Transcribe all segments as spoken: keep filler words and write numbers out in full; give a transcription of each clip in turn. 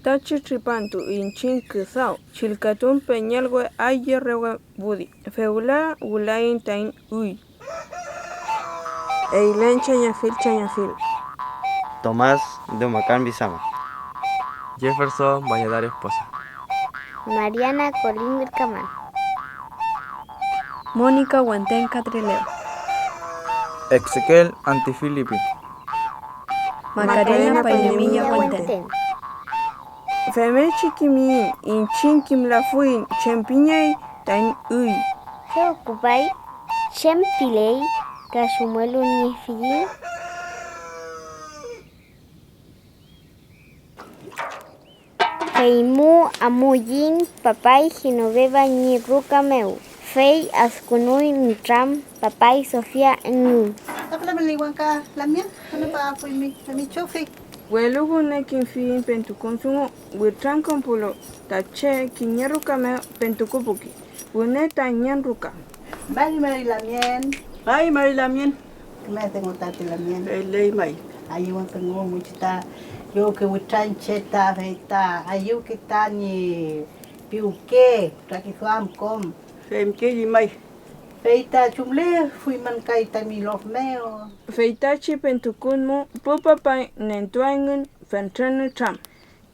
Tachi tripantu iñchiñ küdaw, chillkatun peñelwe ayerrewe budi, fewla wülaiñ taiñ üy. Eilen Chañafil, Chañafil. Tomás Deumakan Bizama. Jefferson Valladares Poza. Mariana Colín Vilcamán. Mónica Huentén Catrileo. Exequiel Antifilipi. Macarena Painemilla Huentén. Femngechi kimiyiñ iñchiñ kimlafuiñ chem pingey taiñ üy. Dew küpay, chem piley ka chumwelu ñi fiyiñ. Feymu amuiñ papay Genoveva ñi ruka mew, fey adkünuy nütram papay Sofia engün. Welu wüne kimfiyiñ pentukun dungu, witrankonpulu ta che kiñe ruka mew pentukupuki, wüne ta ngen ruka. Mari, mari lamien. Ay, mari lamien. Küme dungu tati lamien. Feley may. Ayüwün dungu much ta llowke witranche ta, fey ta ayüwke tañi piwke, rakiduam kom. Femkey llemay. Fey ta chumlefuymün kay tami lof mew. Feytachi pentukun mu pu papay nentuayngün fentren nütram,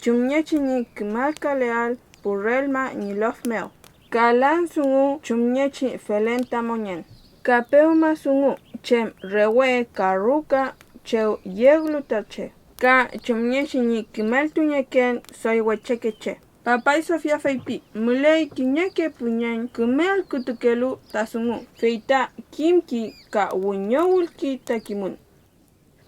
chumngechi ñi kümelkaleael pu relma ñi lof mew, ka lan dungu chumngechi felen ta mongen, ka pewma dungu chem rewe ka ruka chew yeglu ta che, ka chumngechi ñi kimeltunieken doy wechekeche. Papay Sofia feypi: müley kiñeke püñeñ küme allkütukelu ta dungu, fey ta kimki ka wiñowülki ta kimün.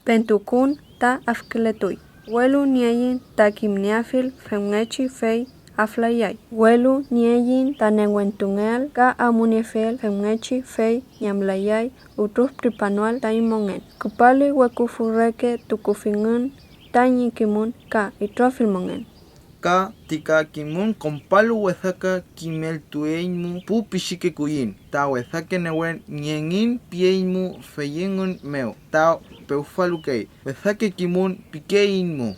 Pentukun ta afkületuy, welu nieiñ ta kimnieafiel femngechi fey aflayay, welu nieiñ ta newentungeael ka amuniefiel femngechi fey ñamlayay ütrüftripanoael taiñ mongen. Küpalüy weküfü reke tukufingün tañi kimün ka itrofill mongen. Ka ti ka kimün konpalu wesaka kimeltueiñmu pu pichike kulliñ, ta wesake newen ñi engün pieiñmu fey engün mew ta pewfalukey, wesake kimün pikeiñmu.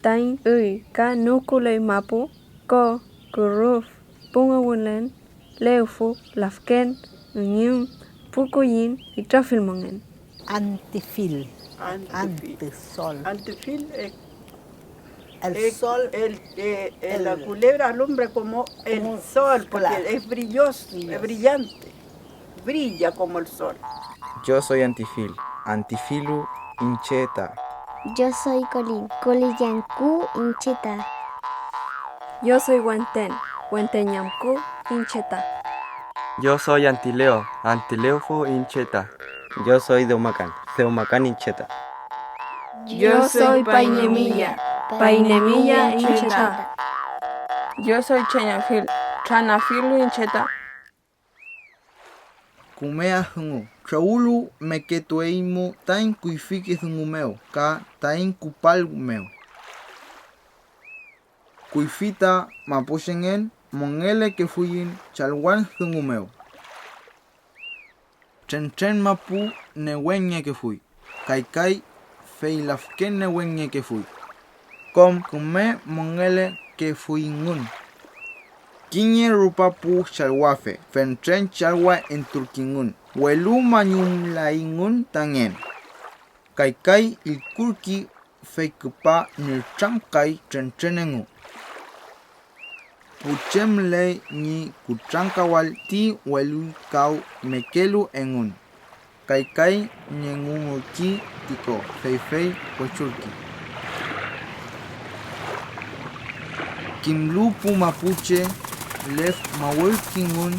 Taiñ üy ka nükuley mapu, ko, kürüf, pungüwülen, lewfü, lafken, üñüm, pu kulliñ, itrofill mongen. Antifil. Antifil. Antisol. Antifil, eh, el sol, el, eh, eh, la culebra alumbra como el sol, porque es brilloso, es brillante, brilla como el sol. Yo soy Antifil, Antifilu iñche ta. Yo soy Colin, Colin ñamku iñche ta. Yo soy Wenten, Wenten ñamku iñche ta. Yo soy Antileo, Antileofu iñche ta. Yo soy Deumakan, Deumakan iñche ta. Yo soy Painemilla, Painemilla iñche ta. Yo soy Tranafil, Tranafilu iñche ta. Küme adüngu, trawüluwmeketueiñmu taiñ kuyfike dungu mew ka taiñ küpal mew. Kuyfi ta mapuchengen mongelekefuiñ challwan dungu mew. Trentren mapu newenngekefuy, kaykay fey lafken newenngekefuy. Kom küme mongelekefuyngün. Kiñe rupa pu challwafe fentren challwa enturkingün, welu mañumlayngün ta ngen. Kaykay illkurki fey küpa nütramkay trentren engu. Pu che müley ñi kutrankawal ti welulkawmekelu engün, kaykay ñengumürki ti ko, fey fey wechurki. Kimlu pu mapuche, lef mawürkingün,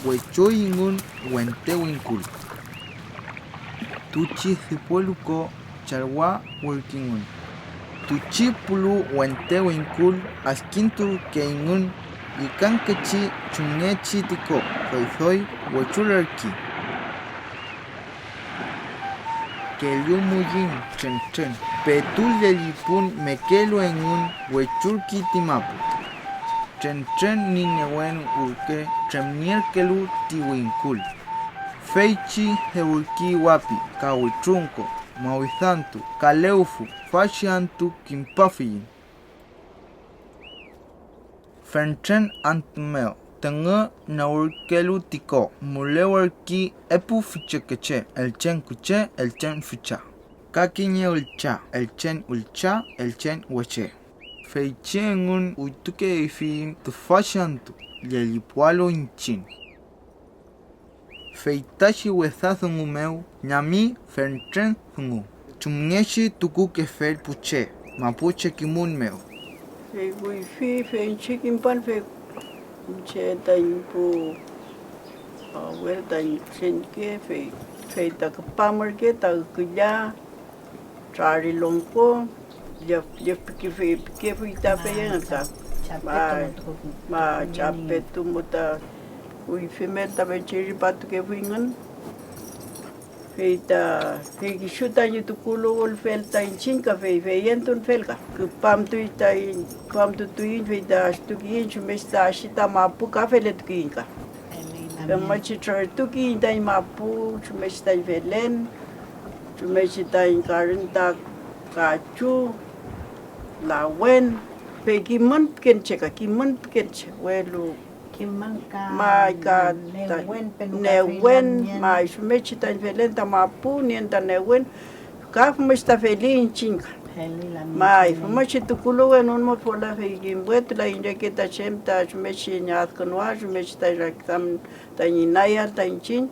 wechoyngün wente wingkul. Tuchi dipuelu ko challwa würkingün. Tuchi pulu wente wingkul adkinturkeyngün llükankechi chumngechi ti ko doy doy wechulerki. Kellumuiñ trentren, petu llellipun mekelu engün wechurki ti mapu. Trentren ñi newen ürke tremnierkelu ti wingkul. Feychi dewürki wapi ka witrunko, mawidantu ka lewfü, fachi antü kimpafiyiñ. fentren antü mew tüngü newürkelu ti ko, mülewerki epu füchakeche, elchen kuche, elchen fücha, ka kiñe üllcha, elchen üllcha, elchen weche. Feychi engün üytukefiyiñ tüfachi antü, llellipualu iñchiñ. Feytachi wesa dungu mew ñami fentren dungu, chumngechi tukukefel pu che mapuche kimün mew. Fey kuyfi, fey iñche kimpan, fey iñche taiñ pu awel, taiñ pu cheñke, fey, fey ta küpam ürke ta ükülla, trari longko, llüf-, llüfpikefuy, pikefuy ta fey engün ta, ma, ma chapetu mu ta kuyfi mew ta feychi tripatukefuy engün. Fey ta, fey kisu tañi tukuluwülfel ta iñchiñ ka fey feyentunfel ka, küpamtuy taiñ, küpamtutuiñ, fey ta astukiyiñ chumngechi ta ashi ta mapu ka feletukiyiñ ka. Femngechi trürtukiyiñ taiñ mapu chumngechi taiñ felen, chumngechi taiñ karin ta kachu, lawen, fey kimün piken che ka, kimün piken che, welu kimün ka may ka ta newen, newen, may chumngechi taiñ felen ta mapu nien ta newen, ka femngechi ta feli iñchiñ ka. May femngechi tukuluwenun mu fola, fey kimwetulaiñ reke ta chem ta chumngechi ñi adkünuael, chumngechi ta rakiduam tañi inayael ta iñchiñ,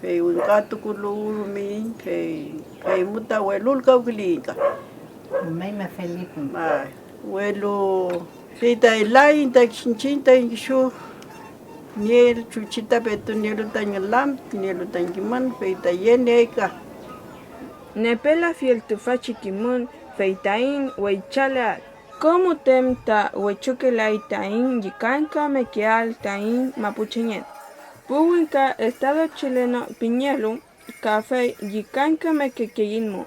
fey wingkatukuluwrumiyiñ, fey, fey mu ta welulkawküliyiñ ka. Rume mefeliyiñ. May, welu fey ta elaiñ ta iñchiñ taiñ kisu nieel chuchi ta petu nielu ta ngülam, nielu ta kimün, fey ta yenieay ka. Nepelafiel tüfachi kimün, fey taiñ weychaleael. Kom müten ta wechukelay taiñ llükankamekeael taiñ mapuchengen. Pu wingka estado chileno pingelu, kafey llükankamekekeyiñ mu.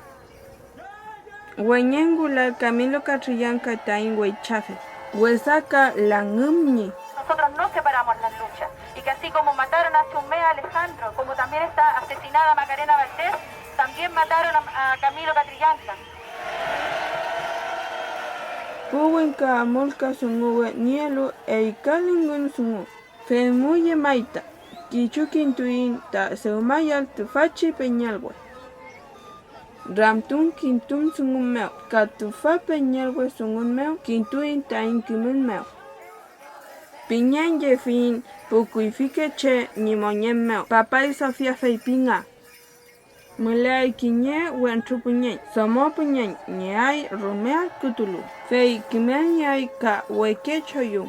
Weñengula Camilo Catrillanca taiñ weychafe, wesa ka langümngi. Nosotros no separamos las luchas, y que así como mataron a su me Alejandro, como también está asesinada Macarena Valdés, también mataron a, a Camilo Catrillanca. Pu wingka amulka dunguwe nielu ellkalingün dungu, fey mu llemay ta kisu kintuiñ ta dewmayal tüfachi peñelwe. Ramtun kintun dungun mew ka tüfa peñelwe dungun mew kintuiñ taiñ kimün mew. Pingeñyefiyiñ pu kuyfike che ñi mongen mew, papay Sofia feypi nga. Müleay kiñe wentru püñeñ, domo püñeñ ngeay rume allkütulu, fey küme ngeay ka weke choyü.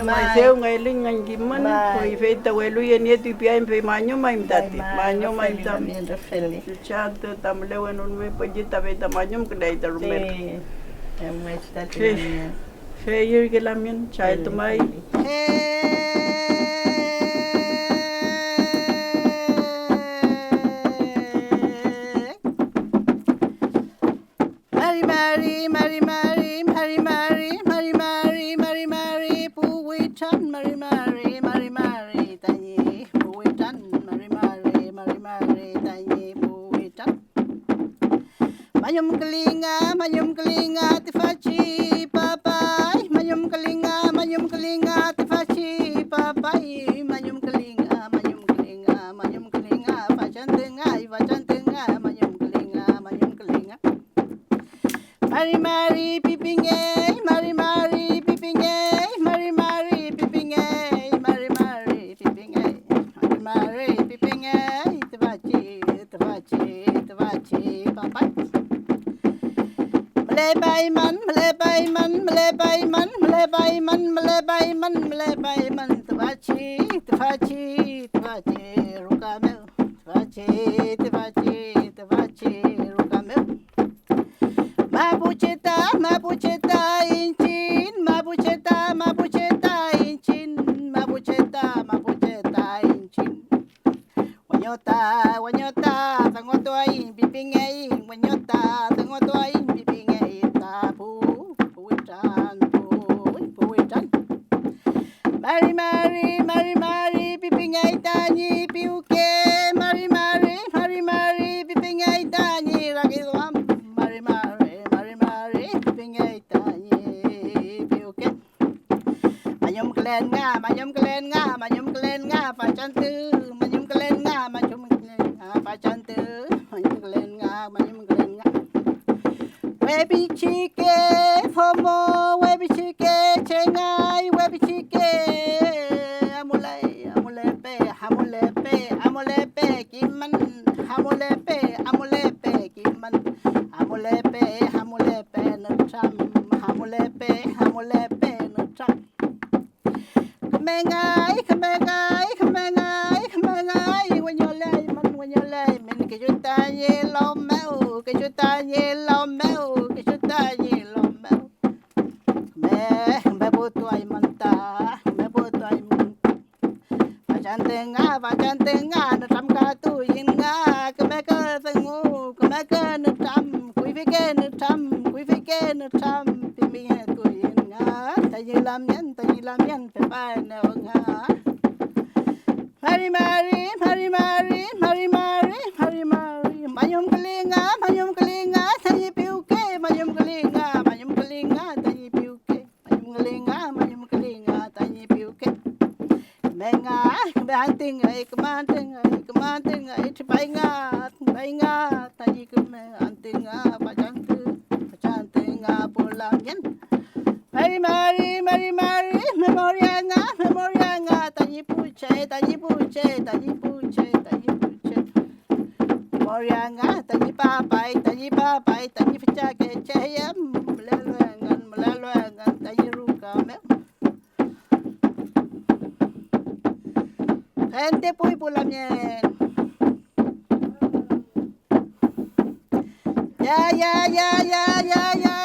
May dew ngelüñ ngañ kimün, fey, fey ta welu yenietuy piaen, fey mañumaymi tati, mañumaymi ta. Chuchi antü ta mülewenun mew pülli ta fey ta mañumküleay ta rumel. Fey ürke lamngen, chay tümay. Mari mari, mari mari, mari mari, mari mari, mari mari, pu witran, mari mari, mari mari, tañi pu witran, mari mari, mari mari, tañi pu witran. Mañumkülinga, mañumkülinga tüfachi papay, mañumkülinga, mañumkülinga tüfachi papay, mañumkülinga, mañumkülinga, mañumkülinga, fachantüngay, fachantüngay, mañumkülinga, mañumkülinga. Mari mari pipingey, mari mari pipingey, mari mari pipingey, mari mari pipingey, mari mari pipingey, tüfachi, tüfachi, tüfachi papay. Mülepayman, mülepayman, mülepayman, mülepayman, mülepayman, mülepayman, tüfachi, tüfachi, tüfachi ruka mew, tüfachi, tüfachi, tüfachi ruka mew. Mapuche ta, mapuche ta iñchiñ, mapuche ta, mapuche ta iñchiñ, mapuche ta, mapuche ta iñchiñ. Weñota, weñota, dungutuaiñ pipingeiñ, weñota, dungutuaiñ pipingeiñ ta pu, pu witran, pu, pu witran. Mari mari, mari mari pipingey tañi piwke, mari mari, mari mari pipingey tañi rakiduam, mari mari, mari mari pipingey tañi piwke. Nga, mañumkülen nga, mañumkülen nga, fachantü, mañumkülen nga, mañumkülen nga, fachantü, mañumkülen nga, mañumkülen nga. We pichike domo, we pichike chengay, we pichike amuley, amulepe, amulepe, amulepe, kimün, amulepe, amulepe, kimün, amulepe, amulepe, nütram, amulepe, amulepe, nütram. Kümengay, kümengay, kümengay, kümengay, weñoleaymün, weñoleaymün, kisu tañi lon mew, kisu tañi lon mew, kisu tañi lon mew. Küme, küme putuaymün ta, küme putuaymün ta. Fachantü nga, fachantü nga, nütramkatuiñ nga, kümeke dungu, kümeke nütram, kuyfike nütram, kuyfike nütram, pimbiyetuiñ nga, tañi lamngen, tañi lamngen pepaenew nga. Mari mari, mari mari, mari mari, mari mari, mañumküli nga, mañumküli nga, tañi piwke, mañumküli nga, mañumküli nga, tañi piwke. Mañumküli nga, mañumküli nga tañi piwke. Küme nga, küme antü nga, küme antü nga, küme antü nga, tripay nga, tripay nga tañi küme antü nga, fachantü, fachantü nga pu lamngen. Mari mari, mari mari, memoria nga, memoria nga tañi pu che, tañi pu che, tañi pu che, tañi pu che. Memoria nga tañi papay, tañi papay, tañi füchake che em mülelu engün, mülelu engün tañi ruka mew. Fente puwi pu lamngen. Ya, ya, ya. Ya, ya, ya.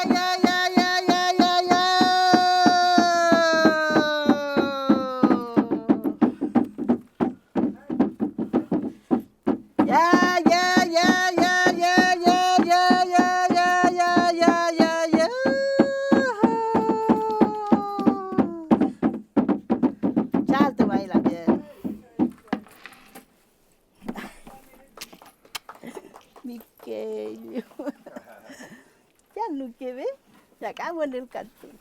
Chaltu baila bien. Mikellu. Ya no quedé. Ya acabo en el cartel.